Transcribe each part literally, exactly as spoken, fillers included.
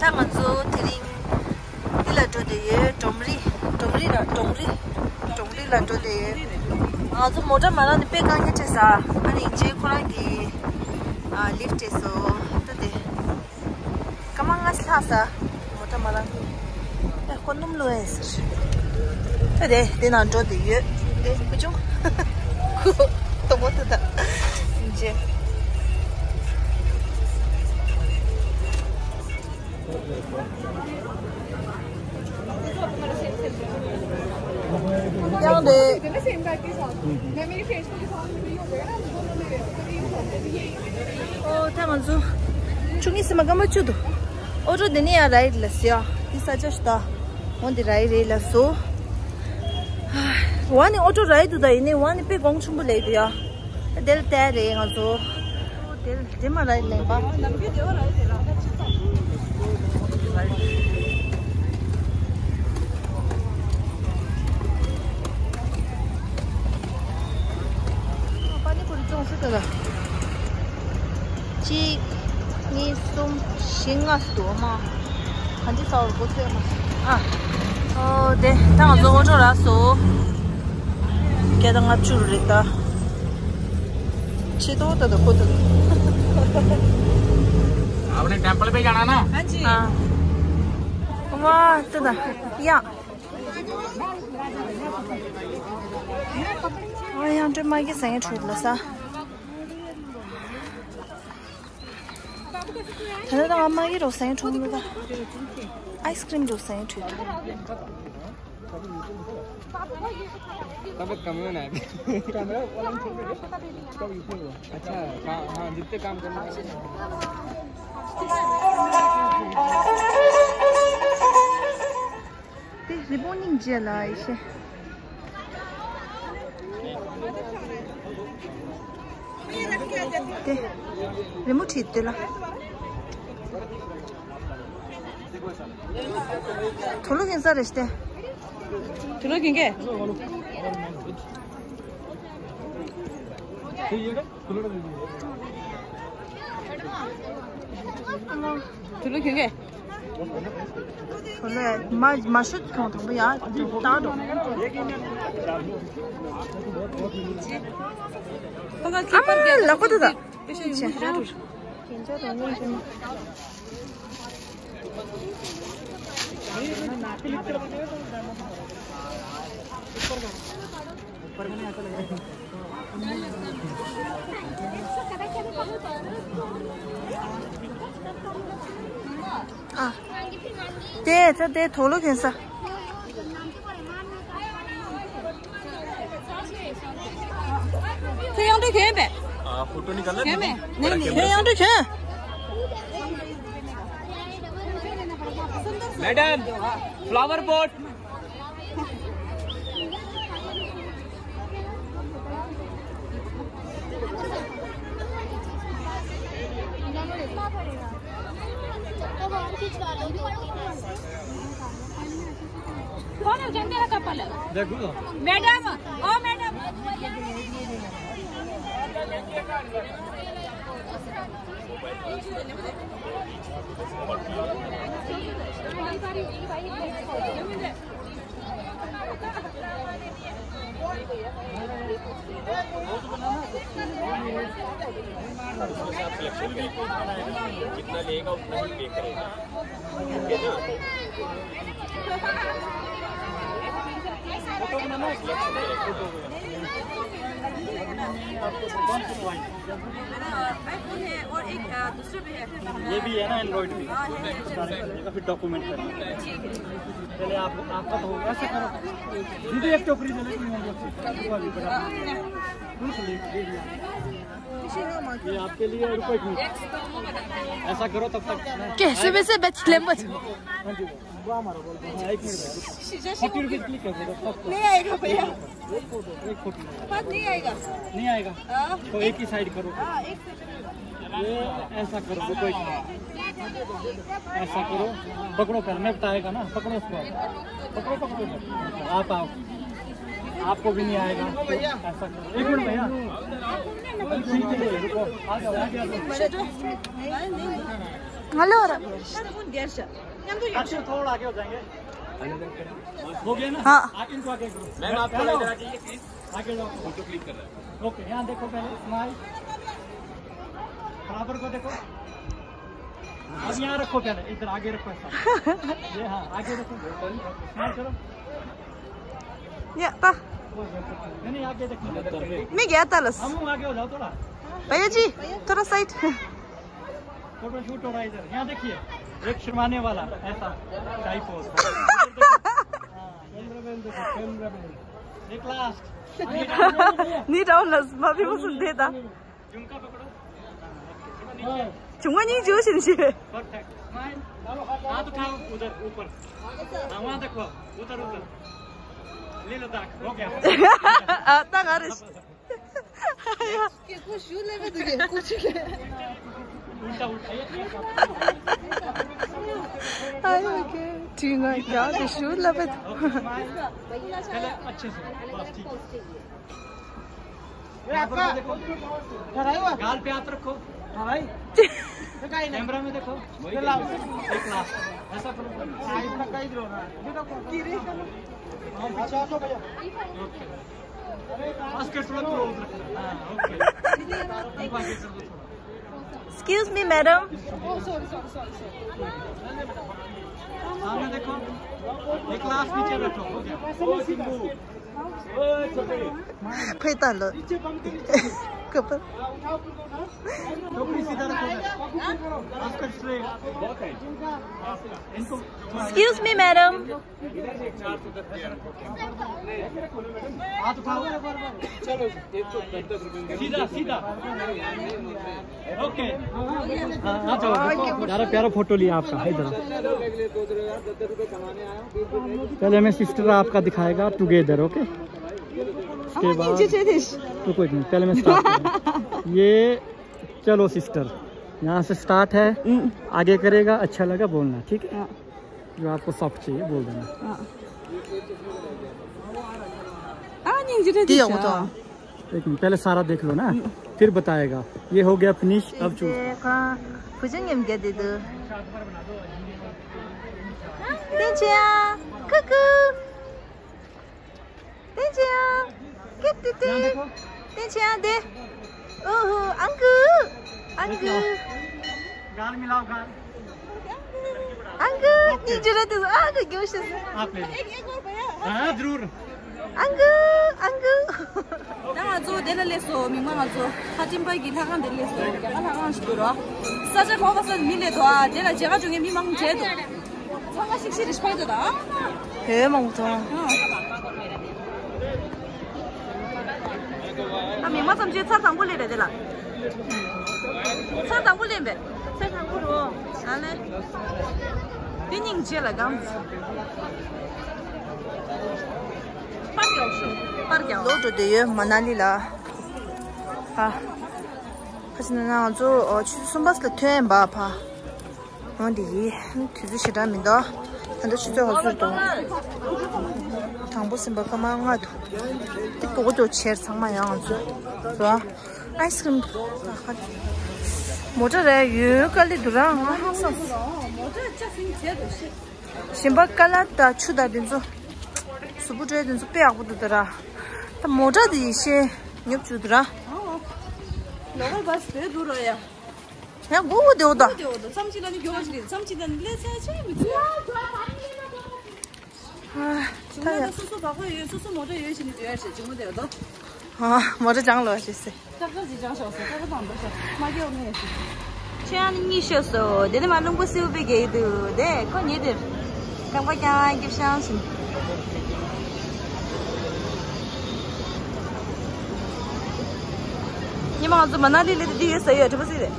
ད་ང་ཚོ་དེ་རིང་འདི་ལ་འགྲོ་བསྡད་ཡོད། གྲོམ་རི། གྲོམ་རི་ལ། གྲོང་རི། གྲོང་རི་ལ་འགྲོ་བསྡད་ཡོད། ང་ཚོ་མོ་ཊ་མ་རག་ནས་དཔེ་དཀའ་ངལ་འཕྲད་ས། ཨ་ནི་རྗེས་ཁོ་རང་གིས་ཨ་ལིཕ་སྤྲད་སོང་། ད་དེ་སྐར་མ་ལྔ་ལྷག་ས། མོ་ཊ་མ་རག་ནས། ཨེ་ཁོ་སྣུམ་བླུགས་ཡས་ཟེར། ད་དེ་དེ་ནང་འགྲོ་བསྡད་ཡོད། དེ་བུ་ཆུང་། ཁོ་དོག་པོ་ད་ད་རྗེས། ཡང་རེད། ཨོ་ད་ང་ཚོ་ཆུང་ངི་སི་མ་སྐར་མ་བཅུ་འདུག་ཨོ་ཊོ་འདི་ནས་ཡར་རའིཌ་ལ་ཟེར་ཡ། འདི་ས་ཆ་ཞིག་ད། འོ་འདི་རའིཌ་རེད་ལ་བཟོ། ཝ་ནི་ཨོ་ཊོ་རའིཌ་འདུག་ད་ཡིན་ནའི་ཝ་ནི་དཔེ་གོང་ཆེན་པོ་ལས་འདུག་ཡ། དེ་ལ་བལྟས་རེད་ང་ཚོ། དེ་ལ་དེ་མ་རའིཌ་ལེན་པ། ནམ་རྒྱུན་དེ་བ་རའིཌ་རེད་རང་ད་ཅི་ཙམ། པ་ནི་པུ་རི་བཙོང་སྲིད་ད་ལ། གཅིག་གཉིས། གསུམ། བཞི། ལྔ་འདུག་མ། གང་ཅི་ཚ་བར་གོ་ཚོད་མ། ཨ། ཨོ་དེ་ད་ང་ཚོ་ཨོ་ཊོ་རག་སོང་། བརྒྱ་དང་ལྔ་བཅུ་རེད་ད། ཆེ་ཏོག་ཏོ་ད་ཁོ་ད། आपने टेम्पल पे जाना ना? हाँ जी। ཨ། ཝ་ད་ད། ཡ། ཨ་ཡང་འདྲེ་མ་གི་ཟ་ཡ་འཕྲོད་ལ་ས། ད་ལྟ་ང་མ་གི་རོ་སེང་ཁྲོམ་ལ་ད། ཨའི་སི་ཀྲིམ་རོ་སེང་ཁྲོད། तबीयत कम है ना अभी। कैमरा वाला नहीं छोड़ दे। कब यूट्यूब। अच्छा। हाँ, हाँ, जितने काम करना है। དེ་རི་བོང་སྙིང་རྗེ་ལ་ཡེ་ཤེས། དེ་རི་མོ་བྲིས་དེ་ལ། དུག་ལོག་གྱོན་ས་རེད་ཤག་དེ། དུག་ལོག་གྱོན་གྱི། དུག་ལོག་གྱོན་གྱི། དུག་ལོག་མ་མ་ཤོད་ཁྱོང་དང་པོ་ཡ་དུག་ལོག་ད་འགྲོ། ཨ་མ་ལག་པ་དུ་ད། ཨ། དེ་ཚ་དེ་དུག་ལོག་གྱོན་ས། ཁྱོད་ཡང་འདྲ་གྱོན་པས། ཨ། फोटो निकालना है। གྱོན་མེད། ནས་ནས། ཁྱོད་ཡང་འདྲ་གྱོན། मैडम, फ्लावर पॉट। कौन है उज्जैन तेरा कपल? देखो। मैडम, ओ मैडम। कितना लेगा उतना ही पे करेगा। ठीक है ना? मेरा iPhone है और एक, अ, दूसरा भी है। ये भी है ना Android भी? हाँ, है, है। इसका फिर डॉक्यूमेंट करना। ठीक है। पहले आप, आपका तो ऐसा करो। दीदी एक टोकरी दे दो। ये आपके लिए रुपए की। ऐसा करो तब तक। के सुबह से बच ले बच। हाँ जी। हाँ, एक मिनट भाई। थर्टी रुपीज क्लिक कर दो। नहीं आएगा भैया। एक फोटो, एक फोटो। हाथ नहीं आएगा। नहीं आएगा। हाँ। तो एक ही साइड करो। हाँ, एक सेकंड। ये ऐसा करो, रुको एक मिनट। ऐसा करो, पकड़ो कर, मैं बताएगा ना, पकड़ो इसको। पकड़ो, पकड़ो। आप आओ। आपको भी नहीं आएगा। ऐसा करो। एक मिनट भैया। रुको। आ जाओ, आ जाओ। नहीं, नहीं। हेलो। अच्छा, थोड़ा आगे हो जाएंगे। हो गया ना? हाँ। आप इनको आगे करो। मैम, आप थोड़ा इधर आ जाइए, प्लीज। आगे जाओ। फोटो क्लिक कर रहा है। ओके, यहाँ देखो पहले, स्माइल। बराबर को देखो। अब यहाँ रखो पहले, इधर आगे रखो ऐसा। ये हाँ, आगे रखो। स्माइल करो। या, त। नहीं, नहीं, आगे देखो। मैं गया था लस। हम आगे हो जाओ थोड़ा। भैया जी, थोड़ा साइड। फोटोशूट हो रहा है इधर, यहाँ देखिए, एक शर्माने वाला ऐसा टाइप हो। हाँ, कैमरामैन देखो, कैमरामैन। एक लास्ट। नहीं, राहुल, मैं भी वो सुन देता। झुमका पकड़ो। झुमका नहीं, जो सुन। परफेक्ट। स्माइल। हाथ उठाओ उधर ऊपर। हाँ, वहाँ देखो, उधर, उधर। ले लो दाग, हो गया। आ, तक आ रहे। कुछ शू लेवे तुझे, कुछ ले। उल्टा, उल्टा। हाय, ओके। ठीक है, क्या तो शू लेवे। Okay, smile. चलो, अच्छे से, बस, ठीक है। गाल पे हाथ रखो। हाँ भाई। कैमरा में देखो। एक लास्ट। ऐसा करो। हाँ, पीछे आ जाओ भैया। ओके। आस्कर थोड़ा, थोड़ा उधर। हाँ, ओके। अब आगे कर दो थोड़ा। Excuse me, madam. सामने देखो। एक लास्ट नीचे बैठो। हो गया। फेता लो। कपल। टोकरी सीधा रखो। आस्कर स्ट्रेट। इनको Excuse me, madam. हाथ उठाओ। सीधा, सीधा। ओके। हाँ, हाँ, जाओ। प्यारा, प्यारा फोटो लिया आपका, इधर आओ। पहले हमें सिस्टर आपका दिखाएगा टुगेदर, ओके? उसके बाद तो कोई नहीं, पहले मैं स्टार्ट करूँ। ये चलो सिस्टर, यहाँ से स्टार्ट है। हम्म। आगे करेगा, अच्छा लगा बोलना, ठीक है? हाँ। जो आपको सॉफ्ट चाहिए, बोल देना। हाँ। हाँ, नहीं, जो दे दिया वो तो। एक मिनट, पहले सारा देख लो ना, हम्म। फिर बताएगा। ये हो गया फिनिश, अब चूज। इसे कहाँ? कुछ नहीं, हम क्या दे दो? तेजिया, कुकू। तेजिया, के टे टे। तेजिया दे। ओहो, अंकु, अंकु। गाल मिलाओ, गाल। अंकु, ओके। नहीं, जरूरत है, आ, कोई क्यों से? आप ले लो। एक, एक और भैया। हाँ, जरूर। अंकु, अंकु। ད་ང་ཚོ་དེ་ལ་སླེབས་སོང་། མི་མང་ང་ཚོ་ཧ་ཏིང་པ་གི་ལྷ་ཁང་དེ་སླེབས་སོང་། རྒྱ་གར་ལྷ་ཁང་ཞིག་འདུག་ར། ས་ཆ་གོ་བ་ས་མི་སླེབས་འདུག་ཨ། དེ་ལ་མཇལ་ཁ་འཇོག་མཁན་མི་མང་བྱས་འདུག་ཚང་མ་ཤིག་ཤིག་རེ་ཕར་འགྲོ་དང་། ཧེ་མང་པོ་ཐོང་། ཨ། ད་མི་མང་ཙམ་ཅིག་ཚར་དང་པོ་སླེབས་རེད་དེ་ལ། ཚར་དང་པོ་སླེབས་པས། ཚར་དང་པོ་རོ། ཨ་ལེ། དེ་སྙིང་རྗེ་ལ་གང་། པར་རྒྱག་ཤོག་པར་རྒྱག་ལོ་འགྲོ་བསྡད་ཡོད་མ་ན་ལི་ལ། ཨ། ཁ་ཅིག་ན་ང་ཚོ་ཆུ་ཚོད་གསུམ་པ་ལ་ཐོན་ཡིན་པ་ཕ། འོ་འདི་ཡིས་དུས་ཚོད་ཞེ་དྲག་མི་འདུག་ད་ལྟ་ཆུ་ཚོད་ག་ཚོད་འདུག་དང་པོ་ཟིན་པ་སྐར་མ་ལྔ་འདུག་དེ་མགྱོགས་མགྱོགས་བྱས་ཚང་མ་ཡང་ང་ཚོ་རོ། ཨའི་སི་ཀྲིམ་མོ་ཊ་རེད་ཡོད་དཀའ་ལས་འདུག་ར། ང་ཧང་སངས། ཞིམ་པ་ཀ་ལ་དང་ཆུ་དང་དེ་ཚོ་གཟུགས་པོ་སྤྲོད་དེ་ཚོ་དཔེ་ཡག་པོ་འདུག་ད་ར། ད་མོ་ཊ་དེ་ཡེ་ཤེས་ཉོབ་བཅུག་འདུག་ར། ལོ་ཀལ་བྷ་སི་དེ་འདུག་ར་ཡ། ཡང་སྒུག་སྒུག་བསྡད་འོ་ད། སྒུག་སྒུག་བསྡད་འོ་ད། མཚམས་གཅིག་ལ་ནི་མགྱོགས་པ་ཞིག་རེད། མཚམས་གཅིག་ལ་ནི་ལས་ཚ་ཆེ་མི་ཚུད། ཨ། ད་ཡ། སོ་སོ་བག་ཁོ་ཡོད། སོ་སོ་མོ་ཊ་ཡོད་ཞིག་ནི་འཇོན་ཡ་ཞིག་ཇི་མོ་དེ་འོ་ད། ཨ། མོ་ཊ་སྦྱང་ལོ་ཞེས་ཟེར། ཏག་ཏག་ཅིག་སྦྱང་ཤོག་ཟེར། ཏག་ཏག་དང་འགྲོ་ཤོག་མ་སྐྱོ་ངས་ཟེར། ཁྱེད་རང་ནི་གཉིད་ཤོར་སོང་། དེ་ནས་མ་རླུང་བུ་སེའུ་པའི་གེ་འདུག་དེ་ཁོ་ཉེ་དེར། རྐང་པ་རྐྱང་རྐྱང་སྐྱིབས་ཤང་བཞིན། ཉི་མ་ང་ཚོ་མ་ན་ལི་ལ་དེ་འདི་ཡོད་ས་ཡོད་དྲི་མ་སྲིད་རེད།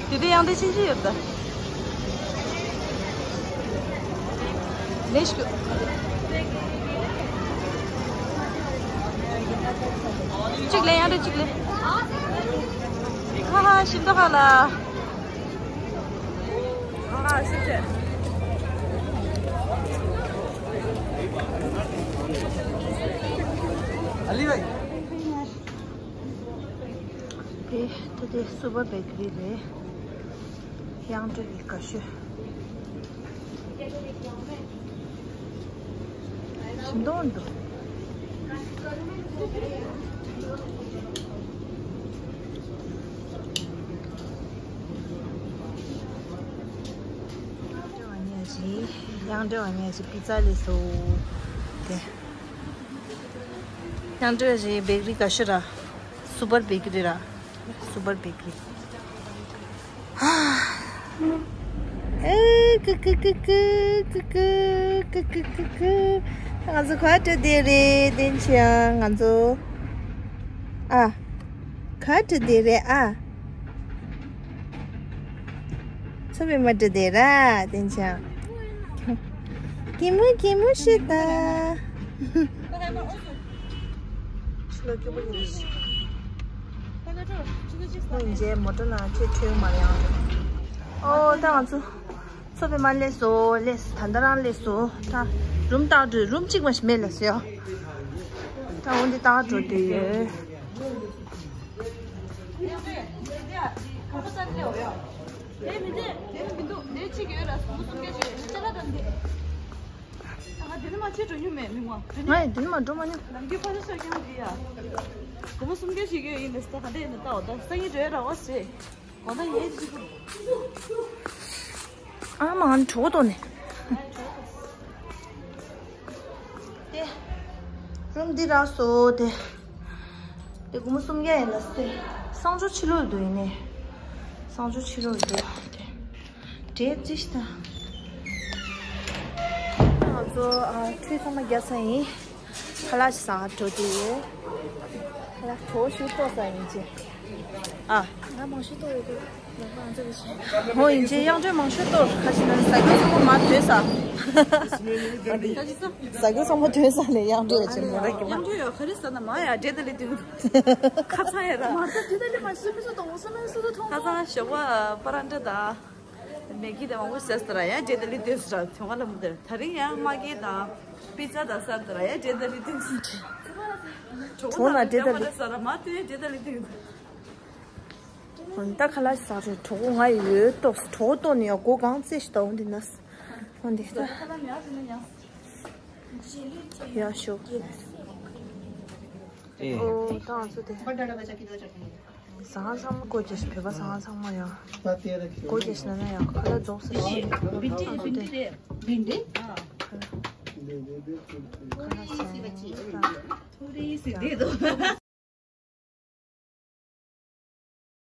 དེ་དེ་ཡང་དེ་ཕྱིན་ཅི་ཡོད་ད། ལེ་ཤུ། གཅིག་ལེ་ཡང་དེ་གཅིག་ལེ། ཧ་ཧ་ཤིན་ཏུ་ཧ་ལ། ཨ་ཤི་ཅེ། ཨ་ལི་བྷའི། དེ་ད་དེ་སུ་པར་བེ་ཀ་རི་རེད། དབྱངས་སྒྲོལ་གྱི་དགའ་ཤོས། ཞིམ་མདོག་འདུག་དབྱངས་སྒྲོལ་བ་ཉལ་ཞིག་དབྱངས་སྒྲོལ་བ་ཉལ་ཞིག་པི་ཙ་ལས་སོ། དེ། དབྱངས་སྒྲོལ་བ་ཞིག་བེག་རི་དགའ་ཤོས་ར། སུ་པར་བེག་རི་ར། སུ་པར་བེག་རི། ཨེ། ཀུ་ཀུ། ང་ཚོ་ག་འགྲོ་བསྡད་རེད། བསྟན་ཆེ་ཡང་ང་ཚོ། ཨ། ག་འགྲོ་བསྡད་རེད་ཨ། ཚོ་པའི་མ་འགྲོ་བསྡད་ར། བསྟན་ཆེ་ཡང་། གད་མོ་གད་མོ་ཤེས་ད། ཕྱི་ལོགས་སྐྱིད་པོ་ཡིན། ཁོང་རྗེས་མོ་ཊ་ནང་ཁྱེད་ཁྲོས་མ་ཡང་། ཨོ་ད་ང་ཚོ་ཚོ་པའི་མ་སླེབས་སོ། སླེབས་ད་ལྟ་རང་སླེབས་སོ། ད་རུམ་བཏགས་འགྲོ། རུམ་གཅིག་མ་ཞིག་མེད་ལབ་སོ་ཡ། ད་འོ་འདི་བཏགས་འགྲོ་དེ་ཡོད། ང་ཡི་འདི་ནས་མ་འགྲོ་མ་མྱོང་། ནམ་རྒྱུན་ཕ་ཚོ་ཤོད་ཀྱང་རེད་ཡ། སྒོར་མོ་སུམ་བརྒྱ་ཞིག་ཡོད་ཡིན་ནས་ད་ག་འདྲ་ཡིན་ན་ལྟ་འོ། ད་སང་ཉིན་འགྲོ་ཡ་ར་བ་ཟེར། དགོང་དག་ཡས་ཅིག་ཨ་མ་ང་གྲོད་ཁོག་ལྟོགས་ནས། དེ། རུམ་འདི་རག་སོ་དེ། དེ་སྒོར་མོ་སུམ་བརྒྱ་ཡིན་ལ་སེ། གསང་སྤྱོད་ཕྱི་ལོགས་འདུག་ཡིན་ནས། གསང་སྤྱོད་ཕྱི་ལོགས་འདུག་དེ། འདྲེ་ཅི་ཞིག་དང་། ང་ཚོ་ཨ་ཁྲུས་ཚང་མ་བརྒྱབ་ས་ཡིན། ཁ་ལག་ཟ་འགྲོ་དེ་ཡོད། ཁ་ལག་གྲོགས་ཤུགས་ཏོག་ས་ཡིན་ཅེ། ཨ། ང་མང་ཤོས་ཏོག་ཡོད་དུ། ལག་པ་ང་ཚོ་གི་ཆེ། ཧོ་ཡིན་ཅེ་དབྱངས་སྒྲོལ་མང་ཤོས་ཏོག་ཁ་ཅིག་ན་ཟ་རྒྱུ་ཚང་མ་མ་ཐོས་ས། ཟ་རྒྱུ་ཚང་མ་ཐོས་ས་ལས་དབྱངས་སྒྲོལ་ཡ་ཅེ་མོ་ར་གི་མ། དབྱངས་སྒྲོལ་ཡ་ག་རེ་ཟ་ན་མ་ཡ་འདྲེ་ད་ལི་དུ། ཁ་ཚང་ཡ་ར། མ་ད་འདྲེ་ད་ལི་མ་སུ་མི་སུ་དང་སུ་མི་སུ་དུ་མཐོང་། ཁ་ཚང་ཞོགས་པ་པ་ར་འདྲ་ད། མེ་གི་དང་མང་པོ་ཟས་ཟ་ར་ཡ་འདྲེ་ད་ལི་དུས་ཟ་ར་ཐོན་བ་ལ་མི་དེར་ད་རིང་ཡ་མ་གི་དང་པི་ཙ་དང་ཟ་ཟ་ར་ཡ་འདྲེ་ད་ལི་དུས་ཟ། གྲོགས་ན་འདྲེ་ད་ལི། ཟ་ར་མ་དུས་འདྲེ་ད་ལི་དུས་ཟ། ད་ཁ་ལག་ཟ་རེ་གྲོགས་པོ་ང་ཡོད་ཏོག་གྲོགས་པོ་ཏོག་ནི་ཡ་སྒོ་གང་རྩེ་ཞིག་ཏོག་འདི་ན། འོ་འདི་ད། ཡ་ཤོ། ཨོ་ད་ང་ཚོ་དེ། ཟ་ཁང་ཚང་མ་སྒོ་རྒྱག་ཤིང་བོད་པ་ཟ་ཁང་ཚང་མ་ཡང་སྒོ་རྒྱག་ཤིང་ན་ན་ཡང་ཁ་ལག་རྫོགས་ཟེར་ཞིང་བོད་པ་ཚོ་དེ་བིན་ཏེ་རེད། བིན་ཏེ་རེད། ཨ། ཁ་ལག་ཟ་ཡང་ད། ཐུ་རི་སི་དེ་དོ།